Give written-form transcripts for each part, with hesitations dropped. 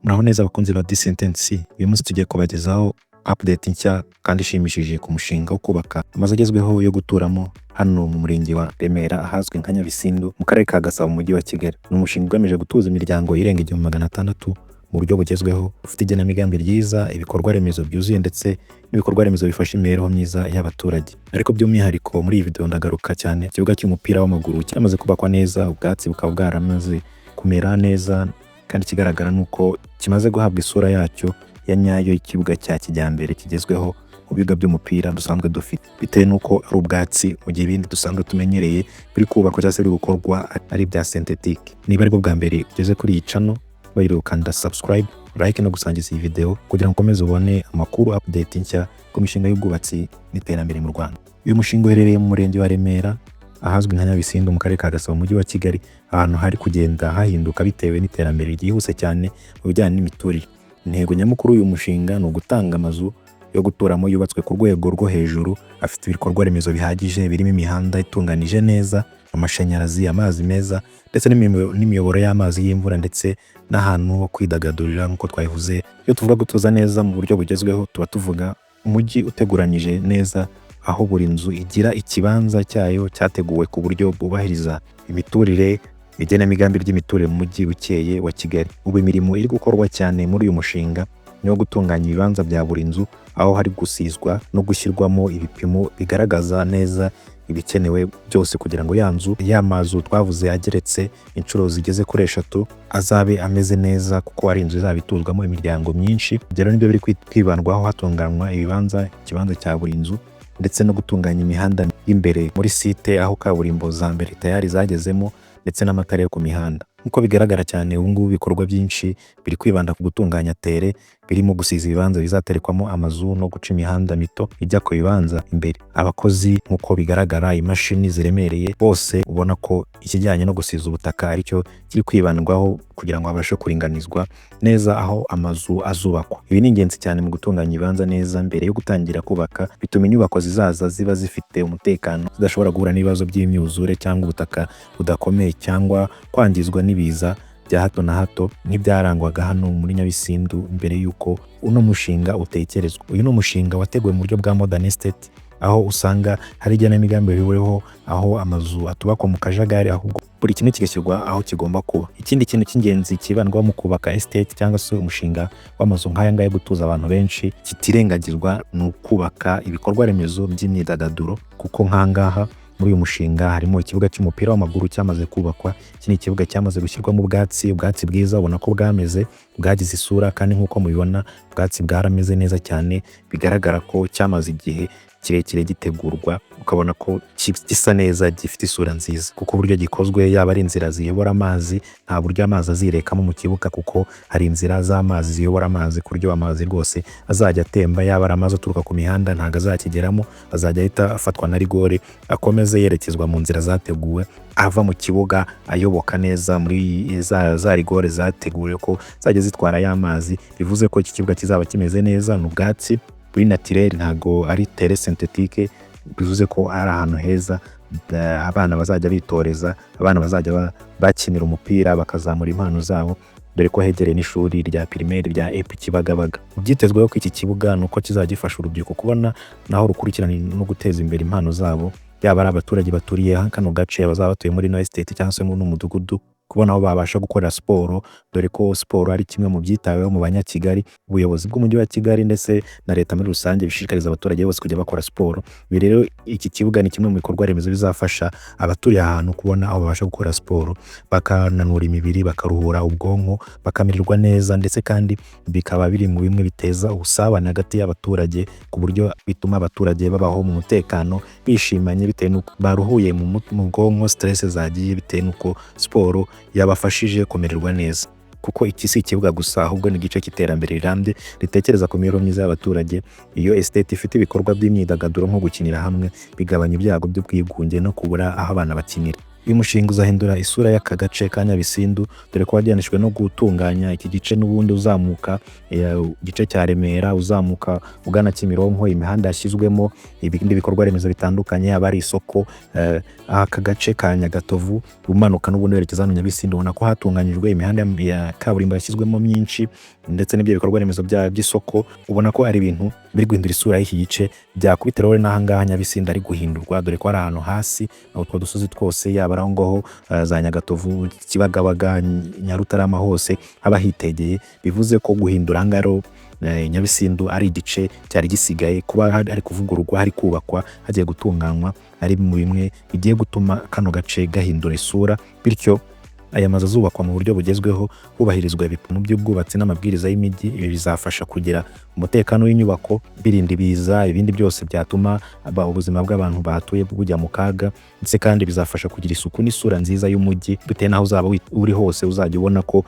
Muraho neza abakunzi ba Disentensi, uyu munsi tugiye kubagezaho update nshya kandi ishimishije ku mushinga wo kubaka amazu agezweho yo guturamo hano mu murenge wa Remera, ahazwi nka Nyabisindu, mu karere ka Gasabo, mu mujyi wa Kigali. Ni umushinga ugamije gutuza imiryango irenga 1600 mu buryo bugezweho, ufite igenamigambi ryiza, ibikorwa remezo byuzuye ndetse n'ibikorwa remezo bifasha imibereho myiza y'abaturage. Ariko by'umwihariko muri iyi video ndagaruka cyane ikibuga cy'umupira w'amaguru cyamaze kubakwa neza, ubwatsi bukaba bwaramaze kumera neza, kandi ikigaragara ni uko kimaze guhabwa isura yacyo ya nyayo y'ikibuga cya kijyambere kigezweho mu bibuga by'umupira dusanzwe dufite, bitewe n'uko ari ubwatsi, mu gihe ibindi dusanzwe tumenyereye biri kubakwa cyangwa se biri gukorwa ari ibya synthétique. Niba aribwo bwa mbere ugeze kuri iyi channel, wiriwe ukanda subscribe, like no gusangiza iyi video kugira ngo ukomeze ubone amakuru, update nshya ku mishinga y'ubwubatsi n'iterambere mu Rwanda. Uyu mushinga uherereye mu murenge wa Remera, ahazwi nka Nyabisindu, mu karere ka Gasabo, mu mujyi wa Kigali, ahantu hari kugenda hahinduka bitewe n'iterambere ryihuse cyane mu bijyanye n'imiturire. Intego nyamukuru y'uyu mushinga ni ugutanga amazu yo guturamo yubatswe ku rwego rwo hejuru, afite ibikorwa remezo bihagije birimo imihanda itunganije neza, amashanyarazi, amazi meza ndetse n'imiyoboro y'amazi y'imvura, ndetse n'ahantu ho kwidagadurira nk'uko twabivuze. Iyo tuvuga gutuza neza mu buryo bugezweho, tuba tuvuga umujyi uteguranyije neza, aho buri nzu igira ikibanza cyayo cyateguwe ku buryo bwubahiriza imiturire, igenamigambi ry'imiturire mu mujyi ukeye wa Kigali. Ubu imirimo iri gukorwa cyane muri uyu mushinga ni iyo gutunganya ibibanza bya buri nzu, aho hari gusizwa no gushyirwamo ibipimo bigaragaza neza ibikenewe byose kugira ngo ya nzu, ya mazu twavuze ageretse inshuro zigeze kuri eshatu, azabe ameze neza, kuko ari inzu izaba ituzwamo imiryango myinshi. Ibyo rero nibyo biri kwibandwaho hatunganywa ibibanza, ikibanza cya buri nzu, ndetse no gutunganya imihanda y'imbere muri site, aho kaburimbo za mbere tayari zagezemo, ndetse n'amatara yo ku mihanda. Nk'uko bigaragara cyane, ubu ngubu ibikorwa byinshi biri kwibanda ku gutunganya terrain, birimo gusiza ibibanza bizaterekwamo amazu no guca imihanda mito ijya ku bibanza imbere. Abakozi, nk'uko bigaragara, imashini ziremereye, bose ubona ko ikijyanye no gusiza ubutaka aricyo kiri kwibandwaho kugira ngo habashe kuringanizwa neza aho amazu azubakwa. Ibi ni ingenzi cyane mu gutunganya ibibanza neza mbere yo gutangira kubaka, bituma inyubako zizaza ziba zifite umutekano, zidashobora guhura n'ibibazo by'imyuzure cyangwa ubutaka budakomeye cyangwa kwangizwa n'ibiza bya hato na hato nk'ibyarangwaga hano muri Nyabisindu mbere y'uko uno mushinga utekerezwa. Uyu ni umushinga wateguwe mu buryo bwa modern estate, aho usanga hari igenamigambi ririho, aho amazu atubakwa mu kajagari, ahubwo buri kimwe kigashyirwa aho kigomba kuba. Ikindi kintu cy'ingenzi kibandwaho mu kubaka estate cyangwa se umushinga w'amazu nk'aya ngaya yo gutuza abantu benshi kitirengagizwa ni ukubaka ibikorwa remezo by'imyidagaduro, kuko nk'ahangaha muri uyu mushinga harimo ikibuga cy'umupira w'amaguru cyamaze kubakwa. Iki ni ikibuga cyamaze gushyirwamo ubwatsi, ubwatsi bwiza, ubona ko bwameze, bwagize isura, kandi nk'uko mubibona ubwatsi bwarameze neza cyane, bigaragara ko cyamaze igihe kirekire gitegurwa, ukabona ko gisa neza, gifite isura nziza, kuko uburyo gikozwe, yaba ari inzira ziyobora amazi, nta buryo amazi azirekamo mu kibuga, kuko hari inzira z'amazi ziyobora amazi, ku buryo amazi rwose azajya atemba, yaba ari amazi aturuka ku mihanda ntabwo azakigeramo, azajya ahita afatwa na rigore akomeze yerekezwa mu nzira zateguwe, ava mu kibuga ayoboka neza muri za rigore zateguwe ko zajya zitwara ya mazi. Bivuze ko iki kibuga kizaba kimeze neza, ni ubwatsi buri naturel, ntabwo ari terrain synthétique, bivuze ko ari ahantu heza abana bazajya bitoreza, abana bazajya bakinira umupira bakazamura impano zabo, dore ko hegereye n'ishuri rya primaire rya EP Kibagabaga. Byitezweho ko iki kibuga ni uko kizajya gifasha urubyiruko kubona naho rukurikirana no guteza imbere impano zabo, yaba ari abaturage baturiye kano gace bazaba batuye muri ino estate cyangwa se muri uno mudugudu, kubona aho babasha gukorera siporo, dore ko siporo ari kimwe mu byitaweho mu Banyakigali. Ubuyobozi bw'umujyi wa Kigali ndetse na leta muri rusange bishishikariza abaturage bose kujya bakora siporo. Ibi rero, iki kibuga ni kimwe mu bikorwa remezo bizafasha abaturiye ahantu kubona aho babasha gukora siporo, bakananura imibiri, bakaruhura ubwonko, bakamererwa neza, ndetse kandi bikaba biri mu bimwe biteza ubusabane hagati y'abaturage, ku buryo bituma abaturage babaho mu mutekano, bishimanye, bitewe n'uko baruhuye mu bwonko, stress zagiye, bitewe n'uko siporo yabafashije kumererwa neza. Kuko iki si ikibuga gusa, ahubwo ni igice cy'iterambere rirambye ritekereza ku mibereho myiza y'abaturage. Iyo estate ifite ibikorwa by'imyidagaduro nko gukinira hamwe, bigabanya ibyago by'ubwigunge no kubura aho abana bakinira. Uyu mushinga uzahindura isura y'aka gace ka Nyabisindu, dore ko wajyanishijwe no gutunganya iki gice n'ubundi uzamuka igice cya Remera, uzamuka ugana Kimironko, imihanda yashyizwemo, ibindi bikorwa remezo bitandukanye, yaba ari isoko, aka gace ka Nyagatovu umanuka n'ubundi werekeza hano Nyabisindu, ubona ko hatunganyijwe imihanda ya kaburimbo yashyizwemo myinshi, ndetse n'ibyo bikorwa remezo by'isoko, ubona ko ari ibintu biri guhindura isura y'iki gice. Byakubitiraho rero n'aha ngaha Nyabisindu ari guhindurwa, dore ko ari ahantu hasi utwo dusozi twose, yaba ari aho ngaho za Nyagatovu, Kibagabaga, Nyarutarama, hose haba hitegeye. Bivuze ko guhindura aha ngaha rero Nyabisindu ari igice cyari gisigaye kuba hari kuvugururwa, hari kubakwa, hagiye gutunganywa, ari mu bimwe bigiye gutuma kano gace gahindura isura. Bityo aya mazu azubakwa mu buryo bugezweho, hubahirizwa ibipimo by'ubwubatsi n'amabwiriza y'imijyi. Ibi bizafasha kugira umutekano w'inyubako, birinda ibiza, ibindi byose byatuma ubuzima bw'abantu bahatuye bujya mu kaga, ndetse kandi bizafasha kugira isuku n'isura nziza y'umujyi. Bitewe n'aho uzaba uri hose, uzajya ubona ko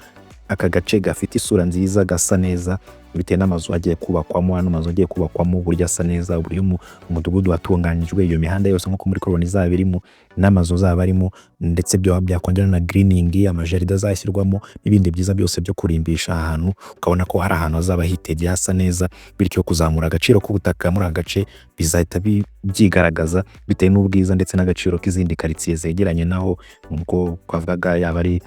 aka gace gafite isura nziza, gasa neza, bitewe n'amazu agiye kubakwamo. Ano mazu agiye kubakwamo, uburyo asa neza, uburyo umudugudu watunganyijwe, iyo mihanda yose nk'uko muri kubibona izaba irimo n'amazu azaba arimo, ndetse byakongera na greening, amajaride azashyirwamo n'ibindi byiza byose byo kurimbisha ahantu, ukabona ko hari ahantu hazaba hitegeye, hasa neza. Bityo kuzamura agaciro k'ubutaka muri aka gace bizahita byigaragaza bitewe n'ubwiza ndetse n'agaciro k'izindi karitsiye zegeranye naho, nk'uko twavugaga, yaba ari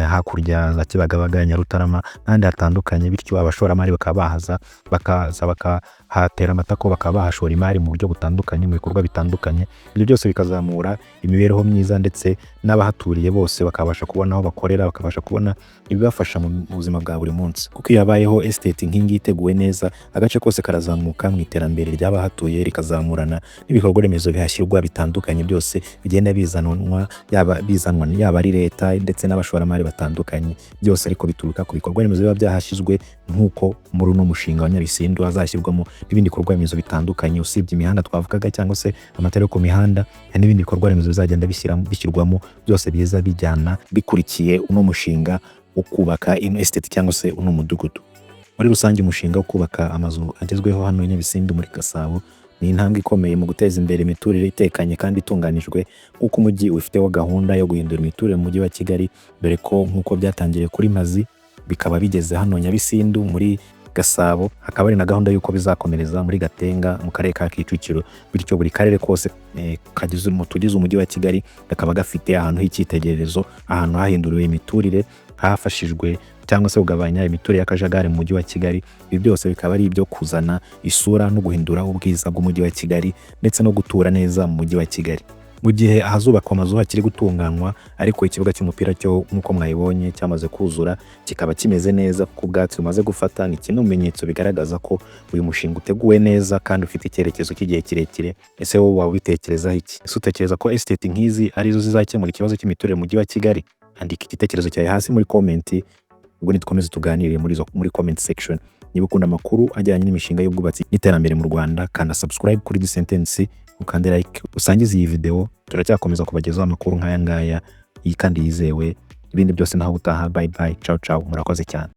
hakurya za Kibagabaga, Nyarutarama n'ahandi hatandukanye. Bityo abashoramari bakaba bahaza, bakaza bakahatera amatako, bakaba bahashora imari mu buryo butandukanye, mu bikorwa bitandukanye. Ibyo byose bikazamura imibereho myiza, ndetse n'abahaturiye bose bakabasha kubona aho bakorera, bakabasha kubona ibibafasha mu buzima bwa buri munsi, kuko iyo habayeho estate nk'iyi iteguwe neza, agace kose karazamuka mu iterambere ry'abahatuye, rikazamurana n'ibikorwa remezo bihashyirwa bitandukanye, byose bigenda bizanwa, yaba bizanwa yaba ari leta ndetse n'abashoramari batandukanye. Byose ariko bituruka ku bikorwa remezo biba byahashyizwe, nk'uko muri uno mushinga wa Nyabisindu hazashyirwamo n'ibindi bikorwa remezo bitandukanye. Usibye imihanda twavugaga cyangwa se amatara yo ku mihanda, hari n'ibindi bikorwa remezo bizagenda bishyirwamo, byose biza bijyana bikurikiye uno mushinga wo kubaka ino estate cyangwa se uno mudugudu. Muri rusange, umushinga wo kubaka amazu agezweho hano i Nyabisindu muri Gasabo ni intambwe ikomeye mu guteza imbere imiturire itekanye kandi itunganijwe, nk'uko umujyi ufiteho gahunda yo guhindura imiturire mu mujyi wa Kigali, dore ko nk'uko byatangiriye kuri Mpazi bikaba bigeze hano Nyabisindu muri Gasabo, hakaba hari na gahunda y'uko bizakomereza muri Gatenga mu karere ka Kicukiro. Bityo buri karere kose kagize mu tugize umujyi wa Kigali kakaba gafite ahantu h'icyitegererezo, ahantu hahinduriwe imiturire, hafashijwe cyangwa se kugabanya imiturire y'akajagari mu mujyi wa Kigali. Ibi byose bikaba ari ibyo kuzana isura no guhindura ubwiza bw'umujyi wa Kigali, ndetse no gutura neza mu mujyi wa Kigali. Mu gihe ahazubakwa amazu hakiri gutunganywa, ariko ikibuga cy'umupira cyo nk'uko mwabibonye cyamaze kuzura, kikaba kimeze neza kuko ubwatsi bumaze gufata. Ni kimwe mu bimenyetso bigaragaza ko uyu mushinga uteguwe neza kandi ufite icyerekezo cy'igihe kirekire. Ese wowe waba ubitekerezaho iki? Ese utekereza ko estate nk'izi arizo zizakemura ikibazo cy'imiturire mu mujyi wa Kigali? Andika igitekerezo cyawe hasi muri comment, ubwo nitukomeze tuganire muri comment section. Niba ukunda amakuru ajyanye n'imishinga y'ubwubatsi n'iterambere mu Rwanda, kanda subscribe kuri The Sentence, ukande like, usangize iyi video. Turacyakomeza kubagezaho amakuru nk'aya ngaya iyi kandi yizewe. Ibindi byose naho ubutaha. Bye bye, ciao ciao, murakoze cyane.